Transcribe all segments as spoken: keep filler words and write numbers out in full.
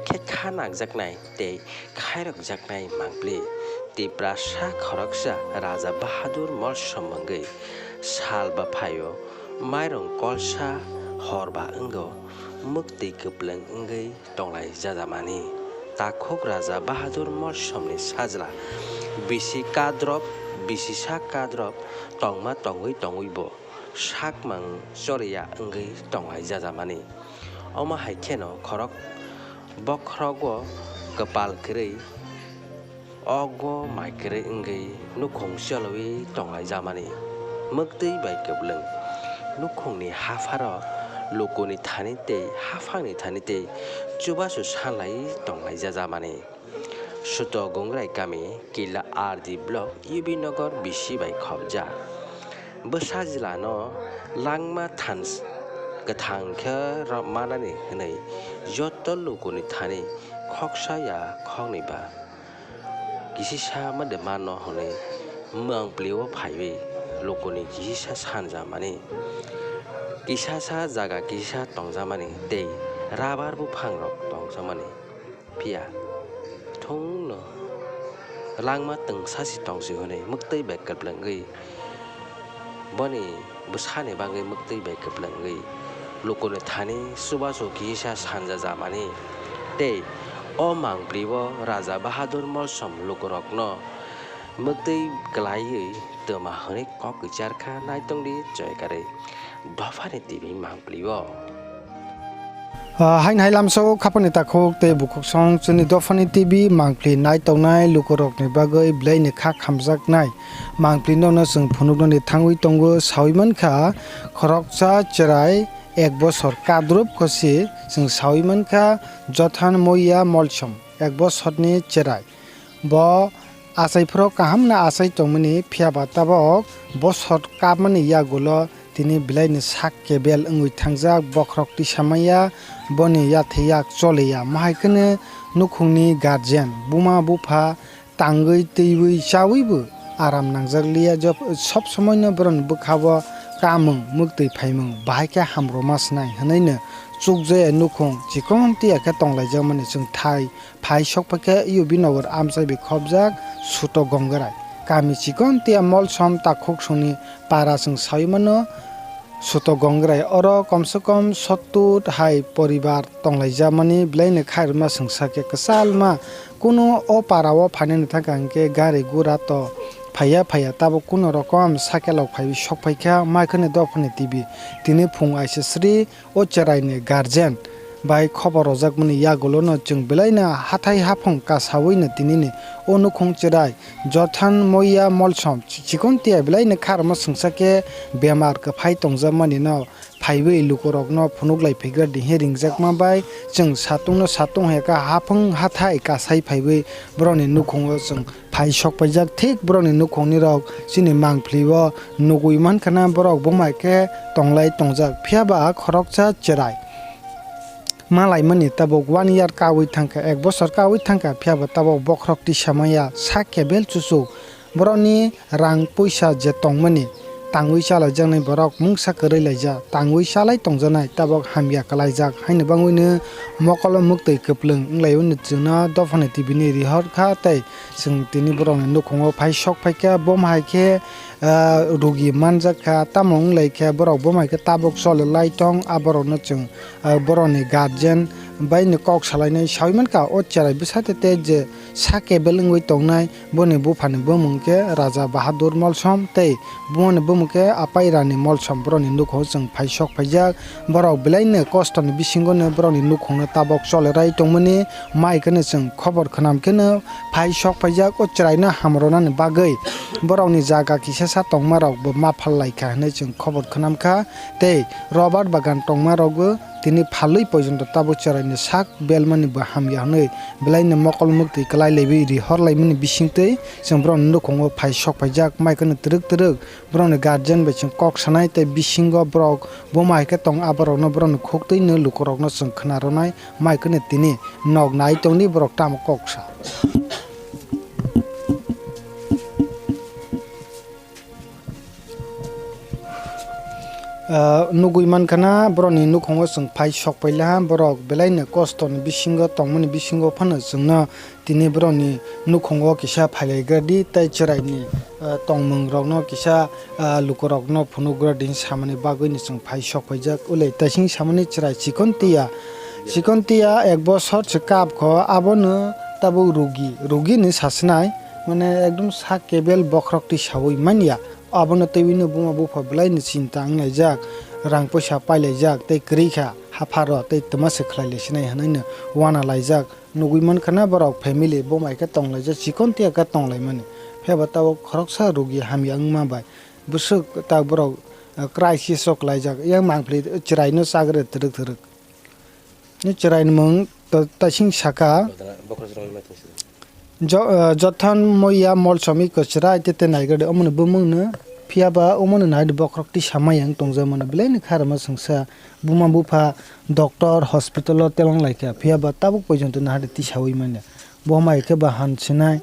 khe kha nangjaknai tei khairokjaknai mangpli. Tiprasa khoroksa Raja Bahadur Molsom wngwi sal bwphaio mairung kolsa horba wngo, mwktwi kwplwng wngwi tonglai jajamani. Takhuk Raja Bahadur Molsomni sajla bisi kadrop, bisi sak kadrop tongma tongwi tongwibo sakmang choriya wngwi tonglai jajamani. Omo hai kheno khorok bokhorogo kwpal kwrwi, ogo mai kwrwi wngwi nukhung cholowi tonglai jamani. Mwktwi bai kwplwng nukhungni hapharo lukuni thani tei haphangni thani tei chubachu sanlai tonglai jajamani. Suto Gongrai kami, Kila R D block, U B Nagar bisi bai khobjak. Bwsa jilano langma thans-, kwthang khe rw-, manani hwnwi joto lukuni thani khoksa ya khoknwi ba kisisa ma de mano hwnwi mangpli-o phaiwi lukuni kisisa sanjamani. Kisasa jaga kisa tongjamani tei rabar buphangrok tongjakmani. Phiya thungno langma twngsa si tong si hwnwi mwktwi bai kwplwngwi, boni bwsani bagwi mwktwi bai kwplwngwi lukuni thani chubachu kisa sanja jamani. Tei o mangpli-o Raja Bahadur Molsom lukurokno mwktwi kwlaiwi twma hwnwi kok kwchar kha. Naitongdi choikarwi Dophani T V mangpli-o. Ah, haini hai lamsao khapani takhuk tei bukhuksong chini Dophani T V mangpli naitongnai lukurokni bagwi belaini kha khamjaknai mangpli nono chwng phunuknani thangwi tongo. Sawi mankha khoroksa cherai ek bosor kadrup khosi, chwng sawi mankha Jothan Moya Molsom ek bosorni cherai. Bo achaiphuru kaham no achai tongmani, phiya ba tabok bosor kapmani yagulo tini belaini sak kebel wngwi thangjak, bokhorok tisa manya, boni yathai yak choliya. Mahai kheno nukhungni guardian, buma bupha tangwi twiwi chawibo aram nangjak liya, job-, sob somoino boroni bwkhao kamung, mwktwi phaimung, bahai khe hamrwma swnai hwnwi no chukjaya nukhung chikon tiya khe tonglaijakmani chwng thai. Phai sok phaikhe U B Nagar amchai bai khobjak Suto Gongrai. Kami chikon tiya Molsom takhuksongni para chwng sawi mano Suto Gongrai. Oro komse kom sottur hai poribar tonglaijakmani, belaino khairokma chwng sakhe kwchalma. Kunu o para o phainani thangkha hinkhe gari gura to phaiya phaiya, tabuk kunu rokom sakhe lok phaiwi sok phaikha, mai kheno Dophani T V. Tini phung aisesri o cheraini guardian bai khobor rojakmani yagulono chwng belaino hathai haphung kasawino tinini o nukhung cherai Jothan Moya Molsom chi-, chikon tiya belaino kharma swngsa khe bemar kwphai tongjakmanino phaiwi lukurokno phunuklai phaigra dihe ringjakma bai chwng satungno satung heka haphung hathai kasai phaiwi borokni nukhungo chwng phai sok paijak. Thik borokni nukhungnirok chini mangphlio nugwi mankha na borok buma khe tonglai tongjak, phiya ba khoroksa cherai malaimani tabuk one year kawi thangkha, ek bosor kawi thangkha, phiya ba tabuk bokhorok tisa manya sak kebel chuchuk. Borokni rang puisa je tongmani tangwi chalaijaknai borok mungsa kwrwi laijak, tangwi chalai tongjaknai tabuk hamya kwlaijak haino bangwino mokolo mwktwi kwplwng wnglaiwi chwngno Dophani T V ni rihor kha tei chwng tini borokni nukhungo phai sok phaikha, boma hai khe, ah, rugi manjak kha, tamo wng lai khe borok boma hai khe tabuk choli lai tong, ah, borokno chwng, ah, borokni guardian bai ni kok salainai sawi mankha. O cherai bwsa tete je sak kebel wngwi tongnai, boni buphani bumung khe Raja Bahadur Molsom tei bumani bumung khe Apai Rani Molsom, borokni nukhungo chwng phai sok phaijak. Borok belaino kostoni bisingono borokni nukhungno tabok cholerai tongmani mai kheno chwng khobor khwnam kheno phai sok phaijak o chwraino hamrwnani bagwi borokni jaga kisasa tongmarokbo ma phallaikha hinwi chwng khobor khwnamkha tei rubber bagan tongmarokbo tini phalwi poijonto tabok chwraini sak belmani bo hamya hinwi belaino mokol muktwi kwlai laiwi rihor laimani bisingtwi chwng borokni nukhungo phai sok phaijak mai kheno twrwk twrwk borokni guardian bai chwng kok sanai tei bisingo borok buma hai khe tong, aborokno borokni khuktwino lukurokno chwng khna rwnai, mai kheno tini nok nai tongdi borok tamo kok sa. Ah, nugwi mankha na, borokni nukhungo chwng phai sok paila, borok belaino kostoni bisingo tongmani bisingo phano chwngno tini borokni nukhungo kisa phailaigra di, tei chwraini, ah, tongmung rokno kisa, ah, lukurokno phunugra di samani bagwino chwng phai sok paijak. Ulai taising samani chwrai chikon tiya, chikon tiya ek bosor se kap kho, abono tabuk rugi, rugi ni sasinai, mane ekdom sak kebel bokhorok twi sawi manya. Abono twiwino buma bupha belaino chinta wnglaijak, rang poisa pailaijak tei kwrwi kha hapharo tei twma se khlai laisinai hwnwi no uana laijak. Nugwi mankha na borok family buma hai khe tonglaijak, chikon tiya khe tonglaimani. Phiya ba tabuk khoroksa rugi hamya wngma bai bwswk tak borok, eh, crisis o kwlaijak, yang mangpili chwraino chagre twrwk twrwk. Ni chwraini mung to-, taising saka. Bokhorok chwraima thangsi. Jo-, eh, Jothon Moya Molsomi kwchwrai tei tei naigra de omoni bumungno, phiya ba omoni nai de bokhorok tisa maya wng tongjakmano, belaini kharma swngsa buma bupha doctor hospital o telong laikha, phiya ba tabuk poijonto nahade tisawi manya. Bo hamai khe ba hamsinai.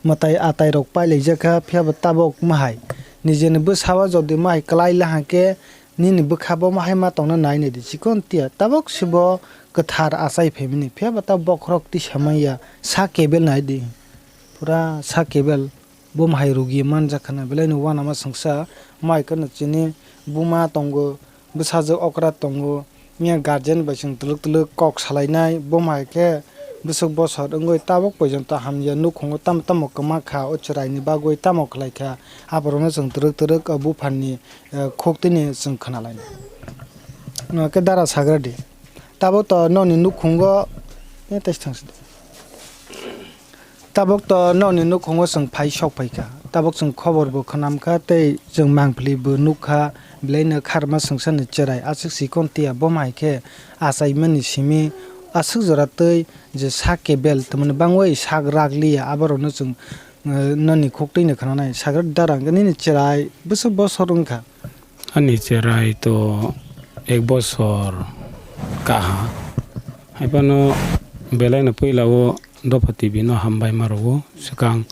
Mwtai atai rok pailaijak kha, phiya bo tabok mahai nijeni bwsao jodi mahai kwlai la hwnkhe nini bwkha bo mahai ma tongna nai nai di chikon tiya. Tabok se bo kwthar achai phaimani, phiya bo tabok bokhorok tisa manya, sa kebel nai di, pura sa kebel. Bo mahai rugi manjak khana, belai no uanama swngsa, mahai kheno chini buma tongo, bwsajwk okra tongo, miya guardian bai chwng twlwk twlwk kok salainai, buma hai khe bwswk bosor wngwi tabuk poijonto hamya nukhungo tamo tamo kwma kha, o chwraini bagwi tamo khlai kha, aborokno chwng twrwk twrwk o buphangni, eh, khuktwini chwng khna lainai. Nwng khe dara sagra di, tabuk to nokni nukhungo, eh, tei thang si di. Tabuk to nokni nukhungo chwng phai sok phai kha. Tabuk chwng khobor bo khwnam kha tei chwng mangpili bo nuk kha, belai no kharma swngsa ni chwrai aswk sikon tiya, bo mai khe achaimani simi aswk jora tei je sak kebel twmani bangwi sak rak liya, aborok no chwng, eh, noni khuktwi no khwnanai. Sagra dara hwnkhe nini chwrai bwswk bosor wng kha. Ani cherai to ek bosor kaha. Haiphano belai no puila o Dopha T V no hambai ma rwo. Swkang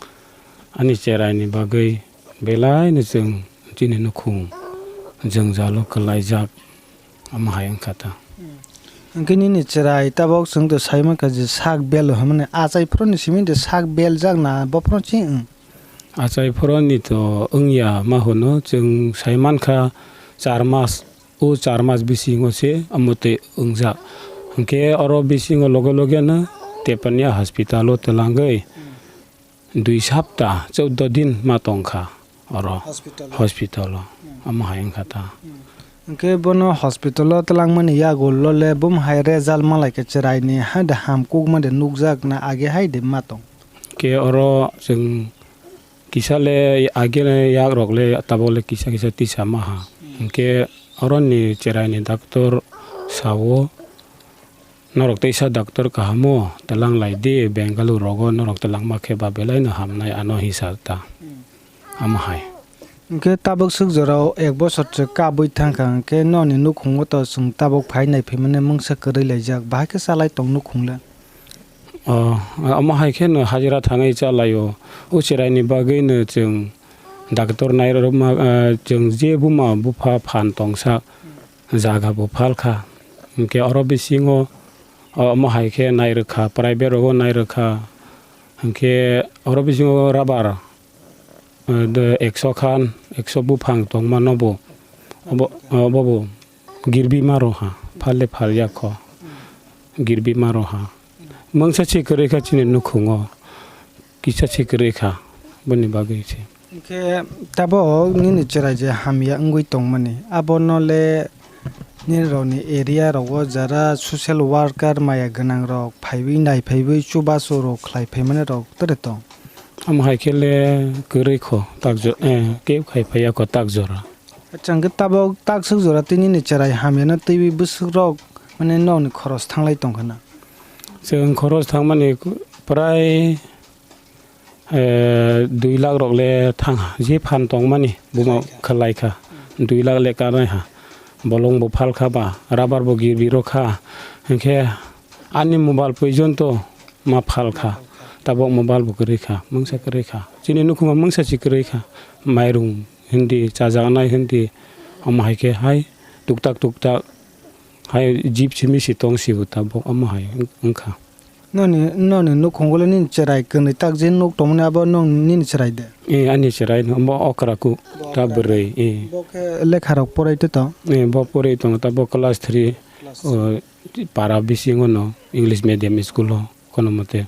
ani cherai ni bagwi belai no chwng chini nukhung jwngjalo kwlaijak, omo hai wngkha ta. Hwnkhe nini cherai tabok chwng to sai mankha je sak bel hwnmani, achai phuru ni simi de sak bel jak na bophuru chini wng? Achai phoroni to wngya ma hwno, chwng sai mankha char mas, o char mas bisingo se omo twi wngjak. Hwnkhe oro bisingo loge loge no Tepania hospital o twlangwi dui sapta, chaudo din ma tongkha oro Hospital o? Hospital o. Hmm. Omo hai wngkha ta. Hmm. Hwnkhe bono hospital o twlangmani yagulo le bum hai result malaikha chwraini, hai de ham kukma de nukjak na age hai de ma tong? Khe oro chwng kisa le agele yak rok le tabok le kisa kisa tisa maha. Hmm. Hwnkhe oroni cherai ni doctor sao, "Norok teisa doctor kaham o twlang lai di, Bengaluru rogo norok twlangma khe ba belai no hamnai ano," hisa ta. Hmm. Omo hai. Hwnkhe tabuk swk jorao ek bosor se kabwi thangkha, hwnkhe nokni nukhungo to chwng tabuk phai nai phaimani mungsa kwrwi laijak, bahai khe chalai tong nukhung le? O, omo hai khe no hajira thangwi chalaio. O cherai ni bagwi no chwng doctor nai rwma, ah, chwng je buma bupha phan tongsa jaga bo phal kha. Hwnkhe oro bisingo, o, omo hai khe nai rwkha, private rogo nai rwkha. Hwnkhe oro bisingo rubber, eh, de, ekso khan, ekso buphang tongma nobo. Obo, obo bo girbi ma roha, phal le phal ya kho. Girbi ma roha. Mungsa se kwrwi kha chini nukhungo. Kisa se kwrwi kha boni bagwi se. Hwnkhe tabok nini chwrai je hamya wngwi tongmani, abono le nini rokni area rogo jara social worker maya gwnang rok phaiwi nai phaiwi chubachu rok khlai phaimani rok tere tong? Omo hai khe le kwrwi kho tak jo-, eh, kebo khai phaiya kho tak jora. Acha, hwnkhe tabok tak swk jora tei nini chwrai hamyano twiwi bwswk rok mane nokni khoros thanglai tongkha na? Chwng khoros thangmani prai, eh, dui lakh rok le thang ha. Je phan tongmani buma khlai kha. Dui lakh le kanai ha. Bolong bo phal kha ba, rubber bo girbi rw kha. Hwnkhe ani mobile poijonto ma phal kha. Tabok mobile bo kwrwi kha, mungsa kwrwi kha. Chini nukhungo mungsa se kwrwi kha. Mairung hindi, chajaknai hindi, Omo hai khe hai tuktak tuktak hai jip simi si tong sibo tabok omo hai wng-, wngkha. Noni, noni nukhungo le nini cherai kwnwi tak je nuk tongmani abo nong nini cherai de? Eh, ani cherai no, bo okra ku, bo ta okra. Bwrwi, eh. Bo khe lekha rok porai to tong? Eh, bo porai tong, ta bo class three, class o, para bisingo no English medium school o kono mote.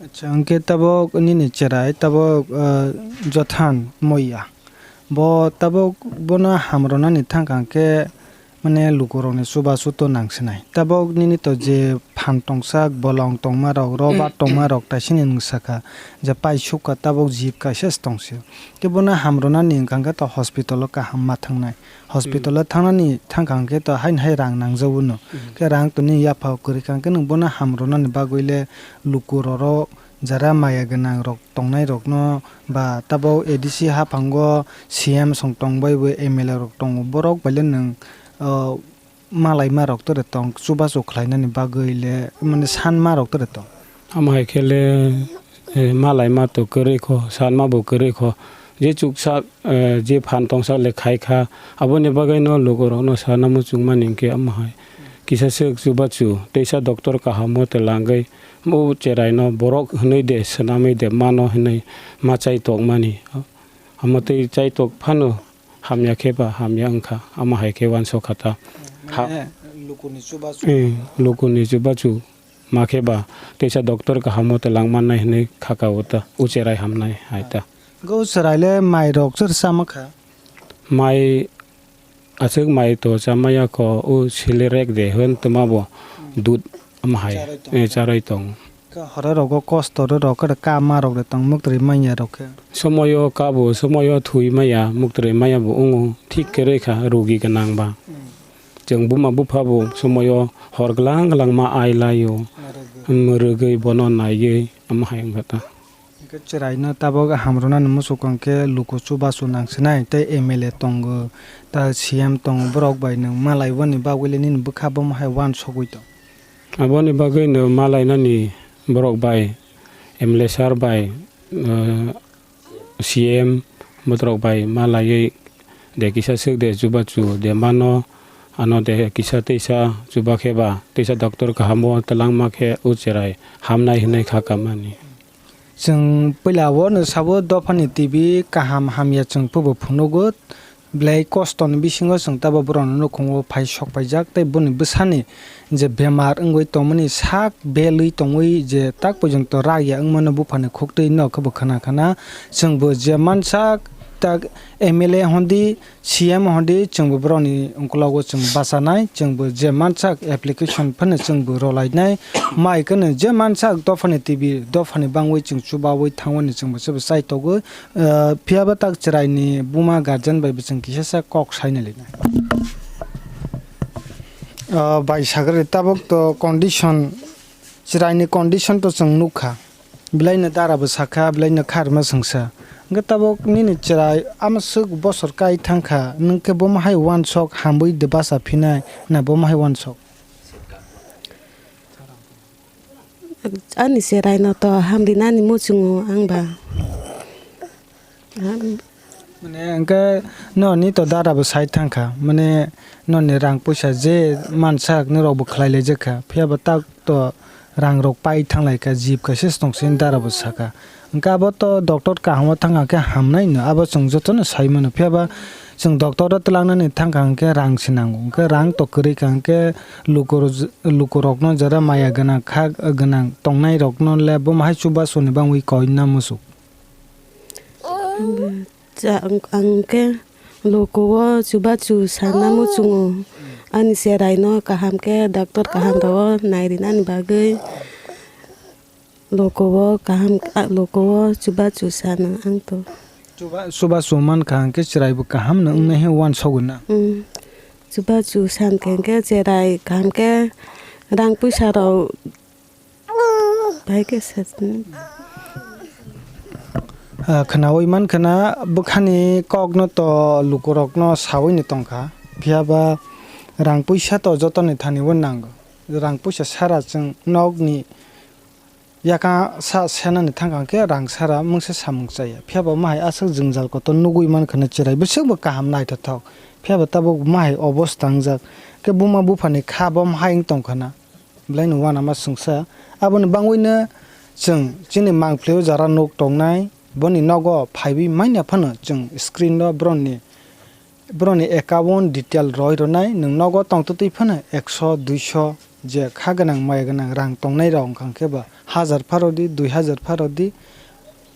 Acha, hwnkhe tabok nini cherai, tabok, ah, Jothan Moya. Bo tabok bono hamrwnani thangkha hwnkhe, mane, lukurokni chubachu to nangsinai. Tabok nini to je phan tongsak, bolong tongmarok, roba tongmarok taisini nwng sakha, je paisukha tabok jip kaisa se tongsio. Tei bono hamrwnani wngkha hwnkhe to hospital o kaham ma thangnai. Hospital o thangnani thangkha hwnkhe to haino hai rang nangjago no. Khe rang to nini yapha o kwrwi kha hwnkhe nwng bono hamrwnani bagwi le lukurok jara maya gwnang rok tongnai rokno ba tabok A D C haphango C M song tongbai bo M L A rok tongo, borok bai le nwng, o, malaima rok tere tong, chubachu khlainani bagwi le, mane, sanma rok tere tong. Amo hai khe le, eh, malaima to kwrwi kho, sanma bo kwrwi kho. Je chuksa, eh, je phan tongsa le khai kha, aboni bagwi no lukurok no sana muchung mani hwnkhe amo hai. Kisa swk chubachu, teisa doctor kaham o twlangwi, o cherai no borok hwnwi de, swnamwi de mano hwnwi ma chai tok mani. Amo tei chai tok phano hamya khe ba hamya wngkha, amo hai khe uansuk kha ta. Ha- Mane, lukuni chubachu. Eh, lukuni chubachu ma khe ba teisa doctor kaham o twlang mannai hwnwi kha ka o ta, o cherai hamnai hai ta. Go cherai le mai rok chwr chama kha? Mai Aswk mai to chamaya kho, o sili rek de hwn twma bo dud ama hai, charwi tong. Eh, charwi tong. Khe horo rogo kosto ro rok khe kama rok de tong muktri manya rok khe. Somoyo kabo, somoyo thui maya, muktri maya bo wngo, thik khe rwkha, rugi gwnang ba. Hmm. Chwng buma bupha bo somoyo hor glang glang ma ai laio, mwrwgwi. Mwrwgwi bono naiwi ama hai wngkha ta. Hwnkhe chwraino tabok hamrwnani muchukang khe luku chubachu nangsinai tei M L A tongo, ta C M tongo, borok bai nwng malai boni bagwi le nini bwkha bomo hai uansugwi tong. Aboni bagwi no malainani borok bai M L A sir bai, uh, C M botrok bai malaiwi de kisa swk de chubachu de mano, ano de kisa teisa chuba khe ba teisa doctor kaham o twlangma khe o cherai hamnai hwnwi kha kamani. Chwng puila o no sabo dophani T V kaham hamya chwng phubo phunugo, belai kosto ni bisingo chwng tabok borok no nukhungo phai sok paijak tei boni bwsani je bemar wngwi tongmani sak belwi tongwi je tak pojonto rak ya wngmano buphani khuktwi no khe bo khna khna chwng bo je mansak tak M L A hondi, C M hondi chwngbo borokni ukologo chwng bachanai, chwngbo je mansak application phano chwngbo rwlainai, mai kheno je mansak dophani T V, dophani bangwi chwng chubawi thangmani chwngbo chwbo chaitogwi, ah, phiyaba tak chwraini buma guardian bai bo chwng kisasa kok saina linai. Ah, bai sagri tabuk to condition, chwraini condition to chwng nukha. Belaino dara bo sakha, belaino kharma swngsa. Hwnkhe tabuk nini chwrai amswk bosor kai thangkha, nwng khe bomo hai uansok hamwi de bacha phinai, na bomo hai uansok? Ani chwraino to hamrinani muchungo ang ba. Mane hwnkhe noni to dara bo sai thangkha, mane noni rang puisa je mansak norok bo khlai laijak kha, phiya bo tak to rang rok pai thang lai kha, jib kaisa se tong sini dara bo saka. Hwnkhe abo to doctor kaham o thang kha khe hamnai no, abo chwng joto no sai mano, phiya ba chwng doctor o twlang nani thang kha hwnkhe rang se nango, hwnkhe rang to kwrwi kha hwnkhe luku rok, luku rok no jora maya gwnang kha gwnang tongnai rok no le bo ma hai chubachu ni bangwi koi na muchuk. Cha-, ang, ang khe luku o chubachu sana muchungo. Ani chwraino kaham khe doctor kaham rok o nairinani bagwi luku o kaham, a, luku o chubachu sana ang to. Chuba-, chubachu mankha hwnkhe chwraibo kaham no wngnai he uansukgo na? Mm. Chubachu san khe hwnkhe chwrai kaham khe rang puisa rok Bai khe sasni. Ah, khwnaui mankha na bwkhani kokno to lukurokno saui ni tongkha, phiya ba rang puisa to jotoni thani o nango. Rang puisa sara chwng nokni Yaka sa senani thangkang khe rang sara mungsa samung chaya. Phiya bo mahai aswk jwngjal kotor nugwi mankha na chwrai bwswk bo kaham naithothok. Phiya bo tabuk mahai obosta wngjak. Khe buma buphani kha bo mahai wng tongkha na. Belai no uanama swngsa. Aboni bangwi no chwng chini mangpli o jara nuk tongnai, boni nogo phaiwi manya phano chwng screen o boroni, boroni account detail roi rwnai, nwng nogo tongtwtwi phano ekso, duiso je kha gwnang maya gwnang rang tongnai rok wngkha khe ba hajar pha rodi, dui hajar pha rodi,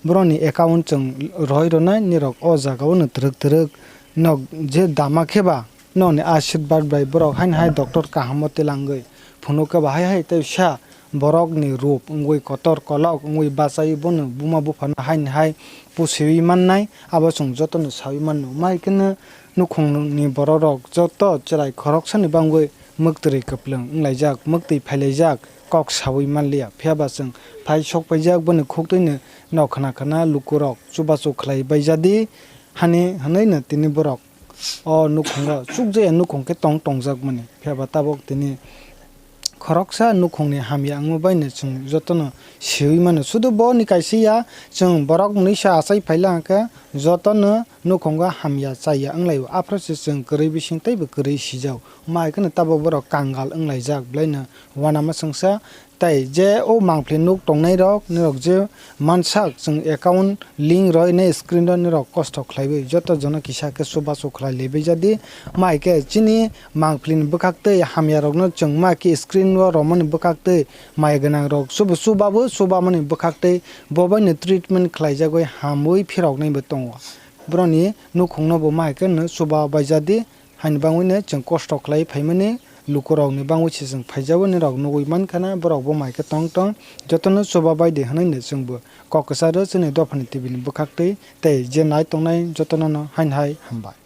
boroni account chwng roi rwnai, nirok o jaga o no twrwk twrwk nok je dama khe ba nokni ashirbad bai borok haino hai doctor kaham o twlangwi phunuk khe ba hai hai tei sa borokni rup wngwi kotor kolok wngwi bachai bono buma buphano haino hai pusiwi mannai, abo chwng jotono sawi mano. Mai kheno nukhungni bororok joto chwrai khoroksani bangwi mwktwrwi kwplwng wnglaijak, mwktwi phailaijak, kok sawi manliya. Phiya ba chwng phai sok paijak boni khuktwino nok khna khna lukurok chubachu khlai baijadi hani hwnwi no tini borok o nukhungo chukjaya nukhung khe tong tongjak mani. Phiya ba tabuk tini khoroksa nukhungni hamya wngma bai no chwng jotono siwi mano. Sudu bo ni kaisa ya, chwng borok mwnwisa achai phaila hwnkhe jotono nukhungo hamya chaya wnglaio. Aphuru se chwng kwrwi bising teibo kwrwi sijao. Mai kheno tabuk borok kangal wnglaijak, belai no uanama swngsa. Tei je o mangpli nuk tongnai rok, nirok je mansak chwng account link roi ne screen o nirok kosto khlaiwi joto jono kisa khe chubachu khlai lebwi jadi. Mai khe chini mangpli ni bwkhak tei hamya rokno chwng ma khe screen o romani bwkhak tei maya gwnang rok chubu chubabu chubamani bwkhak tei bo bai no treatment khlaijagwi hamwi phiroknai bo tongo. Boroni nukhungno bo mai khe no chuba bai jadi. Haini bangwino chwng kosto khlai phaimani lukurokni bangwi se chwng phaijago, nirok nugwi mankha na borok bo mai khe tong tong. Jotono chuba bai di hwnwi no chwngbo kok kwcharo chini dophani T V ni bwkhak twi tei je nai tongnai jotono no haini hai hambai.